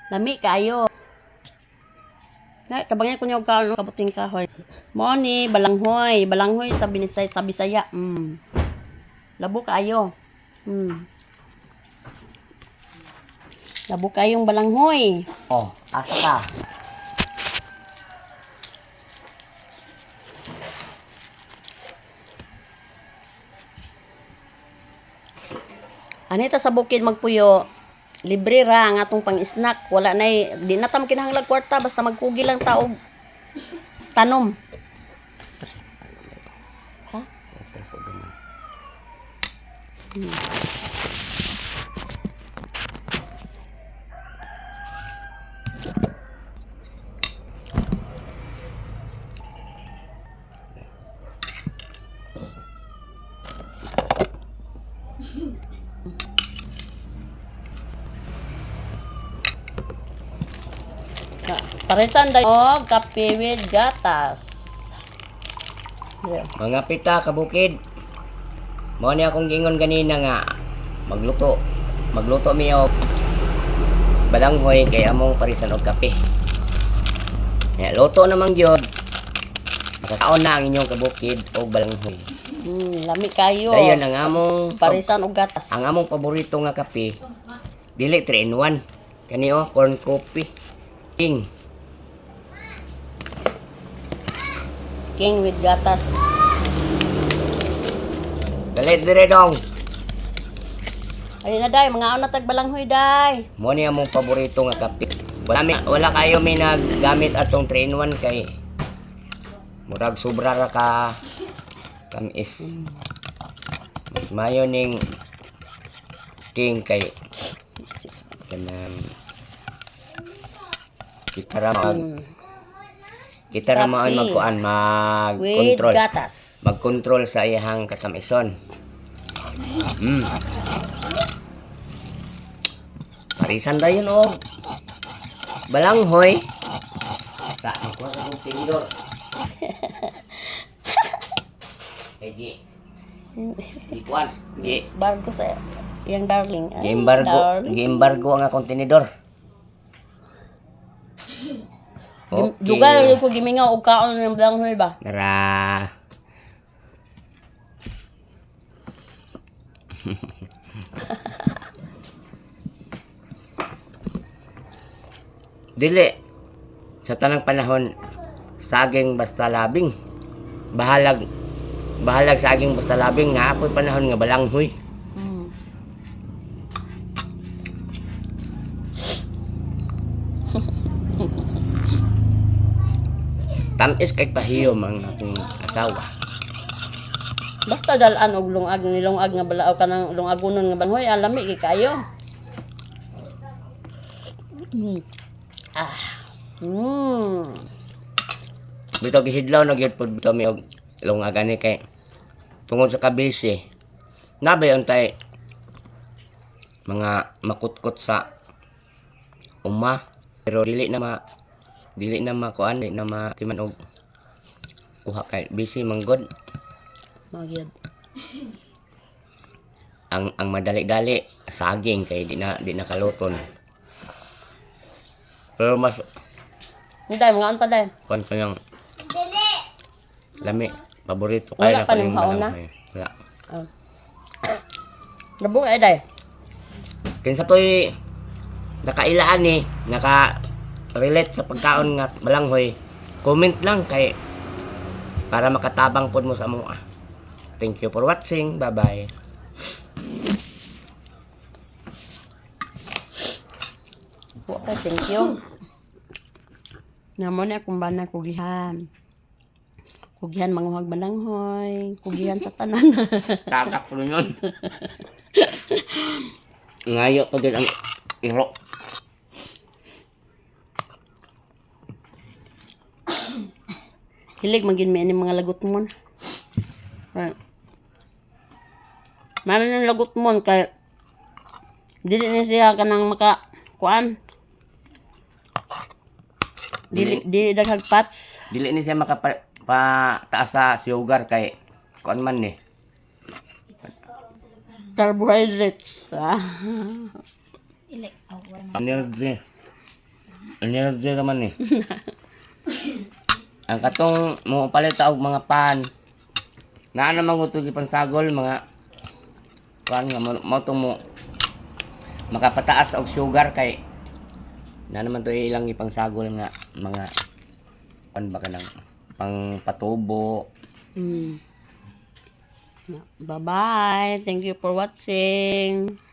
Lami kaayo. Na kabangay ko niyo kaon kabuting kahoy. Mo ni balanghoy, balanghoy sa Binisay, sa Bisaya. Labo kaayo. Labo kayong balanghoy. Oh, asa ka? Anita sa bukid magpuyo. Libre ra ang atong pang-snack. Wala nay di na tam kinahanglag kwarta basta magkugi lang ta og tanom. Ha? Tres o ganun. Paresan dayon og kape with gatas. Yeah. Mga pita kabukid. Mao ni akong gingon ganina nga magluto. Magluto mi og balanghoy kay among parisan og kape. Ya, luto naman gyud. Makakaon na ang inyong kabukid og balanghoy. Lami kayo. Dayon ang among Paresan og gatas. Ang among paborito nga kape dili 3 in 1. Kani oh, corn coffee. King. King with gatas. Dali dire dong. Ayun na day, mga na tag balanghoy day. Mo ni among paborito nga kape. Wala kayo may naggamit atong 3 in 1 kay murag sobra ra ka kamis. Mas mayo ning king kay kanang kita ra mag kita ra maon Kape. magkuan With mag-control. gatas. Mag-control sa iyang katamison. Parisan dayon og balanghoy. Sa ko sa kong tinidor. Kay di di kuan, di Bargo sa iyang darling. Ay, gi embargo, darling. gi embargo ang akong tinidor. Okay. Dugay ko gimingaw og kaon ng balanghoy ba. Tara. Dili. Sa tanang panahon, saging basta labing. Bahalag bahalag saging basta labing nga apoy panahon nga balanghoy. Tamis kay pahiyom ang akong asawa. Basta dalan og lungag nilungag nga balaaw kanang lungagunon nga balanghoy, alami kay kayo. Ah. Bitaw gisidlaw na gyud pud bitaw mi og lungag ani kay tungod sa kabisi. Nabay untay mga makutkot sa uma pero dili na makuan, dili na matiman og kuha kay busy man gud. Magyad. Ang madali-dali saging kay di na kaluton. Pero mas Hindi, mga anta day. kuan ko yung lami paborito Wala kay pa ning hauna? Wala. Ah. Labo ay day. Kinsa to'y nakailaan ni, naka-relate sa pagkaon nga balanghoy, comment lang kay para makatabang pod mo sa among ah. Thank you for watching. Bye-bye. Okay, thank you. Namo na akong bana kugihan. Kugihan manguhag balanghoy, kugihan sa tanan. Kakak ko nun. Ngayo pa din ang iro. Hilig man gid mi ani mga lagot mon. Right. Mano ng lagot mon kay dili ni siya kanang maka kuan. Dili dili daghag pats. Dili ni siya makapa pa taas sa sugar kay kuan man ni. Carbohydrates. Ah. Energy. Energy naman eh. Ang katong mo palit og mga pan. Naa naman ko to pansagol mga kuan nga mo tong mo makapataas og sugar kay na naman to ilang ipangsagol nga mga kuan ba kanang pangpatubo. Bye-bye. Thank you for watching.